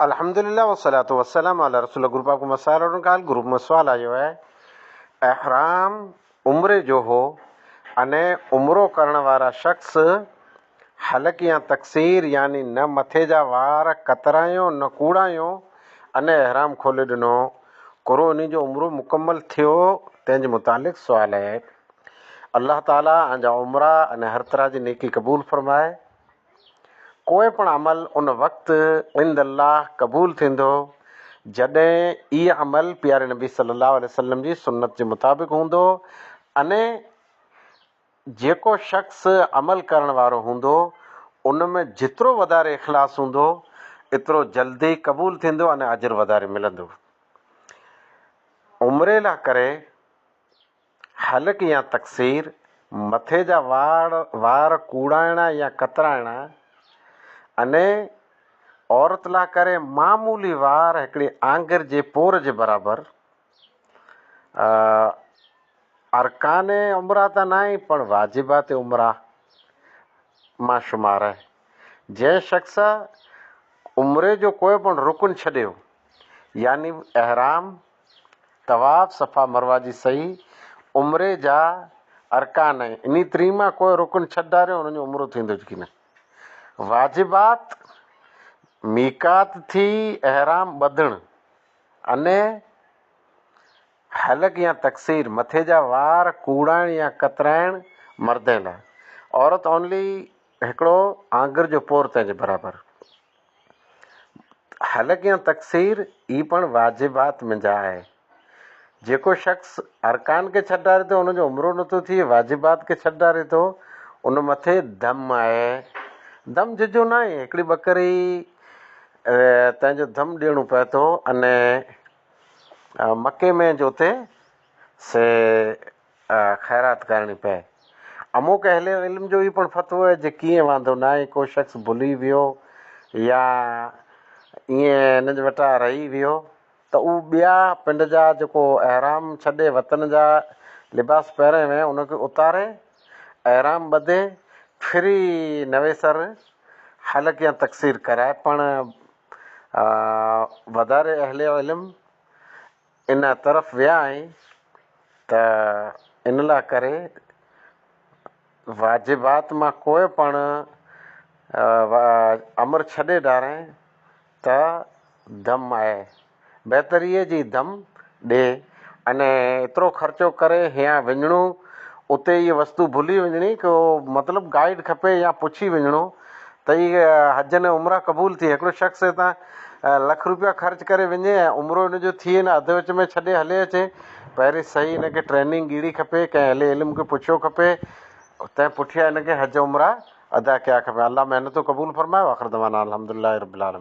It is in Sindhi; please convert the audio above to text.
الحمدلله والصلوة والسلام علي رسول الله گروپ آپ مسائل اور ان کا حل گروپ ۾ سوال آيو آهي احرام عمري جو هو اني عمرو ڪرڻ وارا شخص حلق يا تقصير يعني نه مٿي جا وار ڪترايو نه ڪوڙايو اني احرام کولي ڏنو ڪرو انهي جو عمرو مڪمل ٿيو تنهن جي متعلق سوال آهي الله تعالي آن جا عمرا اني هر طرح جي نيڪي قبول فرمائي. ڪوئي پڻ عمل ان وقت عند الله قبول ٿيندو جڏهن اي عمل پياري نبي صلي الله عليه وسلم جي سنت جي مطابق هوندو اني جيڪو شخص عمل ڪرڻ وارو هوندو ان ۾ جيترو وڌاري اخلاص هوندو ايترو جلدي قبول ٿيندو اني اجر وڌاري ملندو. عمري لا ڪري حلق يا تقصير، مٿي جا وار وار ڪوڙائڻا يا ڪترائڻا، اني عورت لا ڪري معمولي وار هڪڙي آڱر جي پور جي برابر. ارڪان عمره ته ناهي پڻ واجبات عمره مان شمار آهي. جنهن شخص عمري جو ڪوئي پڻ رڪن ڇڏيو يعني احرام، طواف، صفا مروه جي سعي، عمري جا ارڪان ۽ انهي ٽنهي مان ڪوئي رڪن ڇڏاريو ان جو عمرو ٿيندو ڪي نه. واجبات، ميقات ٿي احرام ٻڌڻ اني حلق يا تقصير، مٿي جا وار ڪوڙائڻ يا ڪترائڻ مردين لاء، عورت اونلي هڪڙو آڱر جو پور تنهن جي برابر. حلق يا تقصير ئي پڻ واجبات منجهان آهي. جيڪو شخص ارڪان کي ڇڏاري ٿو ان جو عمرو نٿو ٿئي، واجبات کي ڇڏاري ٿو ان مٿي دم آهي. دم جهجهو ناهي، هڪڙي ٻڪري تنهن جو دم ڏيڻو پئي ٿو اني مڪي ۾ جو اتي سي خيرات ڪرڻي پئي. اموڪ اهل علم جو هي پڻ فتوو آهي جي ڪيئن واندو ناهي ڪو شخص ڀلي ويو يا ائين هن جي وٽان رهي ويو ته اهو ٻيا پنڊ جا جيڪو احرام ڇڏي وطن جا لباس پهري وين ان کي اتاري احرام ٻڌي ڦري نويسر حلق يا تقصير ڪرائي پڻ وڌاري اهل علم ان طرف ويا آهن ته ان لاء ڪري واجبات مان ڪوئي پڻ امر ڇڏي ڊارين ته دم آهي بهتريء جي دم ڏي ۽ ايترو خرچو ڪري هيان وڃڻو اتي اهي وستو ڀلي وڃڻي ڪو مطلب گائيڊ کپي يا پڇي وڃڻو ته هي حج ۽ عمره قبول ٿئي. هڪڙو شخص هتان لک روپيا خرچ ڪري وڃي ۽ عمرو هن جو ٿئي نه اڌ وچ ۾ ڇڏي هلي اچي. پهرين صحيح هن کي ٽريننگ ڳيڙي کپي، ڪنهن اهل علم کي پڇيو کپي، تنهن پٺيان هن کي حج عمره ادا ڪيا کپي. الله محنتون قبول فرمائي. واخر دعوانا الحمدلله رب العالمين.